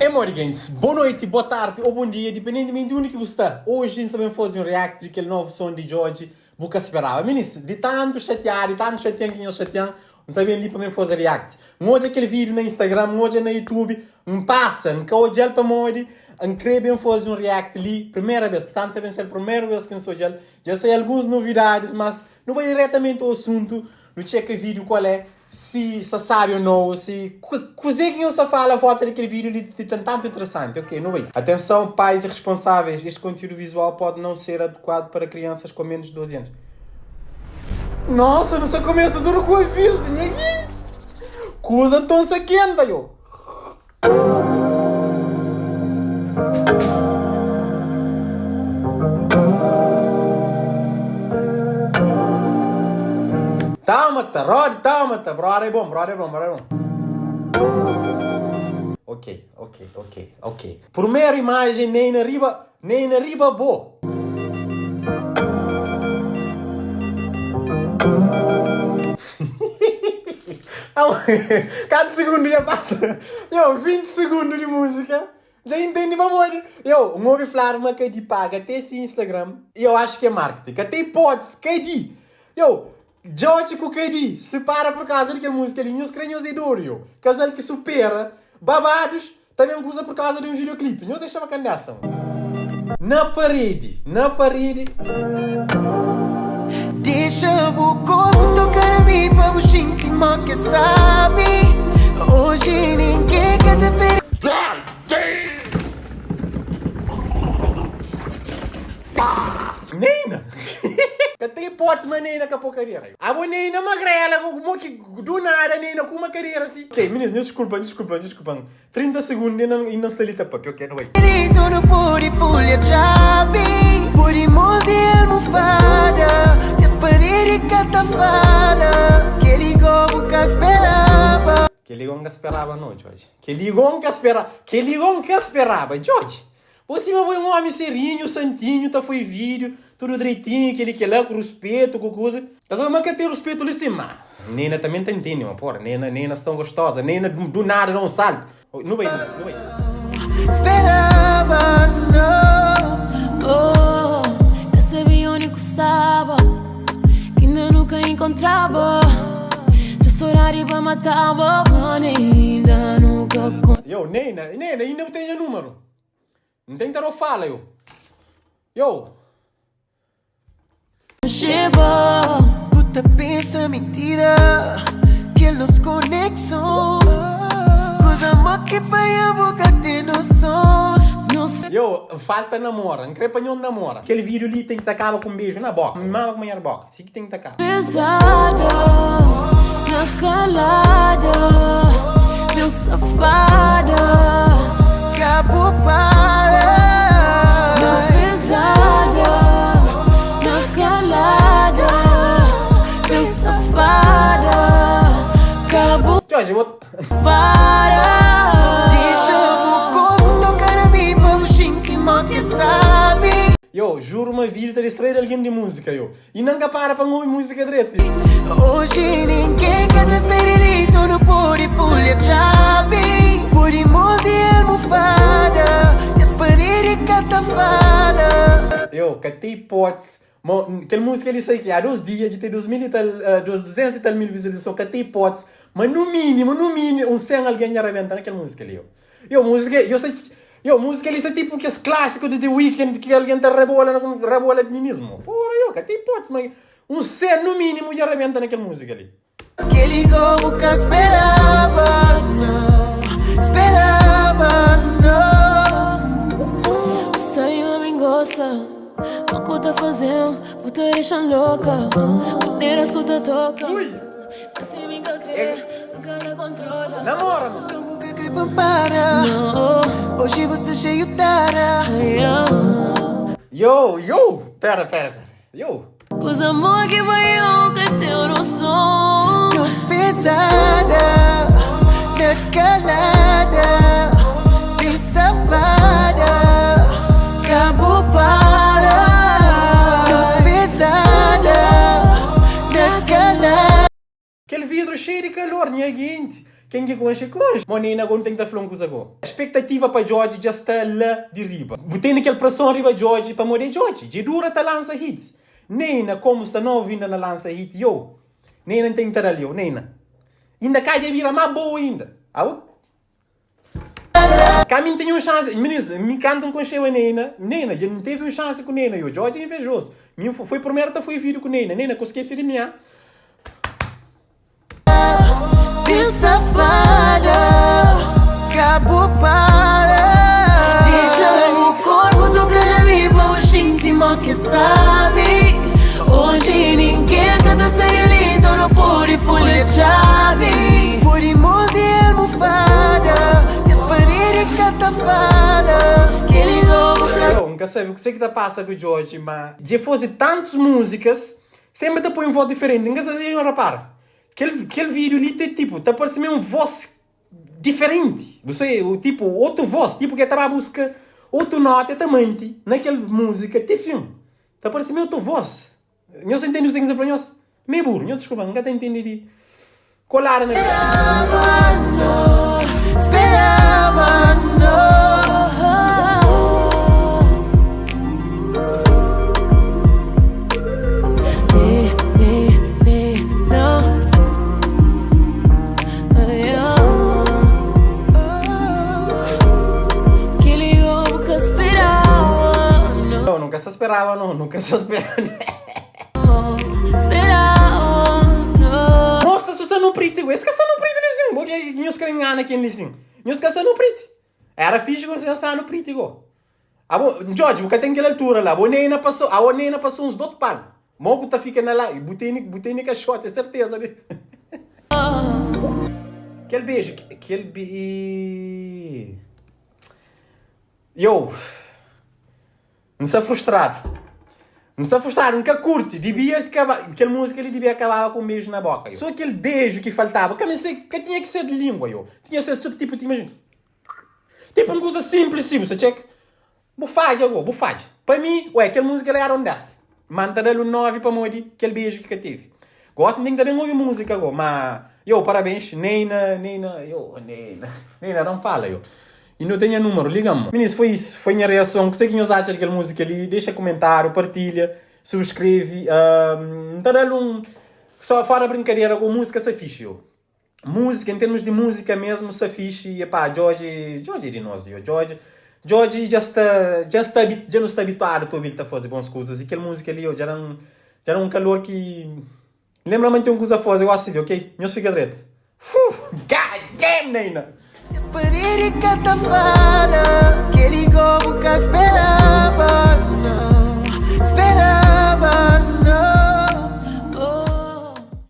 É modi gentis, bo noiti, bo tardi ou bon dia, dipendentimenti di undi ki bu sta. Oji N sta ben faze un react di kel novu son di Djodje, Bu Ka Speraba. Minis, di tantu xatiadu, di tantu xatian ki nhos xatian, N sta ben li pa ben faze react. N odja kel video na Instagram, N odja na YouTube, N pasa, N ka odjal pamodi N kre ben faze un react li primera bes. Purtantu ta ben ser primeru bes ki N sta odjal. Dja sai alguns novidadis, mas nu bai diretamenti ao asuntu, nu txeka video kual é. Si sa sabi ou nou, si kuze ki nhos sa fala volta di kel video li di tan tantu interesanti. Ok, nu bai. Atenção pais e responsáveis, este conteúdo visual pode não ser adequado para crianças com menos de 12 anos. Nossa, nu sa começa tudo ku aviso, nha gente. Kuza nton sa kenta, yo. Tama ta, Rod, tama ta, brother é bom, brother é bom, brother é bom. Ok, ok, ok, ok. Primeira imagem, Neina riba, Neina riba bo. Kantu segundu dja pasa? Yo, 20 segundu di múzika dja intendi pamodi. Yo, N obi fladu ma Kadi paga te si Instagram. Yo, acho ki é marketing. Ka ten hipótese, Kadi! Yo, Djodje ku Kadi separa por kauza di kel múzika li. Nhos kre nhos é dodu, yo. Kazal ki supera babadus. Ta ben kuza por causa di un videoclip. Nhos dexa-m kandesa. Na paredi, na paredi. Dexa bu korpu toka na mi pa bu xinti mo ke sabi Oji ninguém ka ta ser. Neina Ka ten hipótese ma Neina ka pô kadera. Abo Neina magrela mo ki do nada Neina ku uma kadera si. Ok minis nhos diskulpa diskulpa diskulpa 30 segundu inda nsta li ta papia ok nu bai. Direito nu pode fulha txabi Pode molde almofada Kes paredi ka ta fala Kel go bu ka speraba. Kel go nka speraba no Djodje Kel go nka spera Kel go nka speraba Djodje Bo sima bo é un omi serinhu, santinhu, ta foi video, tudu dreitinhu, keli kela, ku ruspetu, ku kuza. Ka sabe ma ka ten ruspetu li sim, ma Nena também ta intende, ma porra, Nena, Nena sta gostosa, Nena do nada da um salto. Nu bai, nu bai. Speraba, no. Oh, ka sabe onde ku staba Inda nu ka encontraba Txeu sodadi pa mataba Ma ainda nu ka Yo, Nena, Nena, inda bu ten nha número? N ten ta fala yo. Yo. Chegou. Bu ta pensa mentira Kel nos konexon Kuza mo ki pa nha bu ka ten noson Nos Yo, falta namora. N kre pa nho namora. Kel video li ten ki ta kaba ku un beju na boka. Mama ku manhar boka. Si ki ten ki ta kaba. Pesada na calada Meu safada Ka bu para Nos pesada na calada Meu safada Ka bu Jorge, bo para Dexa bu korpu toka na mi pa bu xinti mo ki sabi Yo, juro ma vida ta distrai di algen di múzika, yo. I nan ka para pa N obi múzika dretu. Oji ningen ka ta sai di li Tu nu pode fulha txabi Pode morde almofada Kes paredi ka ta fala. Yo, ka ten hipótese ma kel múzika li sai ki há 2 dia dja ten 2 mil i tal, 200 i tal mil vizualizason. Ka ten hipótese ma nu minimu, nu minimu, uns 100 algen dja rabenta na kel múzika li, yo. Yo, múzika, yo sa, yo, múzika li sa tipo kes klásiku di The Weeknd ki algen ta rebola na rebola minismu. Porra, yo, ka ten hipótese ma un 100 no mínimo dja rebenta na kel múzika li. Kel go bu ka speraba, no, speraba, no. Bu sabe ma mi gosta Ma ku ta faze-m, bu ta dexa-m loka Maneras ku ta toka Ui! Asi mi ka kre, N ka ta kontrola Namora, mos. Bu ka kre pa N para No, Oji bu sta xeiu tara yeah. Yo, yo, pera, pera, pera. Yo. Kus amor ki pa yo ka ten noson Nos pesada na calada Bem safada Ka bu para Nos pesada na calada Kel vidru xeiu di kalor, nha genti. Ken ki konxe, konxe. Mo Neyna go nu ten ki ta fla un kuza go. Spectativa pa Djodje dja sta la di riba. Bu tene kel preson riba Djodje pamodi é Djodje. Dje dura ta lansa hits. Neyna komu sta novu inda na lansa hit yo. Neyna n ten ki ta dal yo. Neyna. Inda ka dja bira ma boa inda. Abo. Ka mi n ten un xansi. Minis mi kantu n konxeba Neyna. Neyna dja n tevi un xansi ku Neyna yo. Djodje é invejoso. Mi foi primeru ta foi video ku Neyna. Neyna ko skese di mi ah. Safada, ka bu para. Dexa bu korpu toka na mi pa bu xinti mo ki sabi. Oji ningen ka ta sai di li, nton nu pode fulha txabi. Pode morde almofada, kes paredi ka ta fala. Kel-li nobu ka. Yo, N ka sabe kuse ki ta pasa ku Djodje, ma dje faze tantus múzikas, senpri ta poi un vós diferenti. N ka sabe si nho rapara. Kel kel vídeo li te tipo ta parse me un voz diferente. Bu sei, o tipo otu voz, tipo ke ta ba buska otu nota e ta manti na kel música te fim. Ta parse me otu voz. Nhos entende kuse ki N sta fla nhos? Mi é burro, nho desculpa, N ka ta entende di kolada na Speraba no, speraba no. No, nunca sa speraba no, nunca sa speraba. Mostra su sa nu priti go. Es ka sa nu priti li sin. Bo ke nhos kre ngana ken li sin. Nhos ka sa nu priti. Era fixe go sa nu priti go. Abo, Djodje, bu ka ten kel altura la. Abo Neyna pasou, abo Neyna pasou uns dos palmu. Mo ku ta fika na la, bu tene, bu tene kaxote, é serteza li. Kel beju, kel be. Yo, N sta frustradu. N sta frustradu, N ka kurti. Dibia kaba, kel múzika li dibia kababa ku un beju na boka, yo. So kel beju ki faltaba, ka meste, ka tinha ki ser di língua, yo. Tinha ser so tipo, imajina. Tipo un kuza simples si bu sta txeka. Bu fadja go, bu fadja. Pa mi, ué, kel múzika la era un 10. Ma N ta da-l un 9 pamodi kel beju ki ka tevi. Gosi N ten ki ta ben obi múzika go, ma yo, parabens, Neyna, Neyna, yo, Neyna, Neyna da-m fala yo. I nu ten nha númeru, liga-m. Minis, foi isu, foi nha reason. Kuzê ki nhos atxa di kel múzika li? Dexa kumentáriu, partilha, subskreve. N ta da-l un, só fora brinkadera go, múzika sta fixi yo. Música, em termos de música mesmo, sta fixe e epá, Djodje, Djodje é di nos, yo, Djodje, Djodje dja sta, dja sta, dja nu sta habituado ta obi-l ta faze bons kuzas e kel música li, yo, dja da-m, dja da-m un calor ki lembra ma N ten un kuza faze gosi li, ok? Nhos fika dretu. Fuh! God damn, Neyna! Es paredi ka ta fala.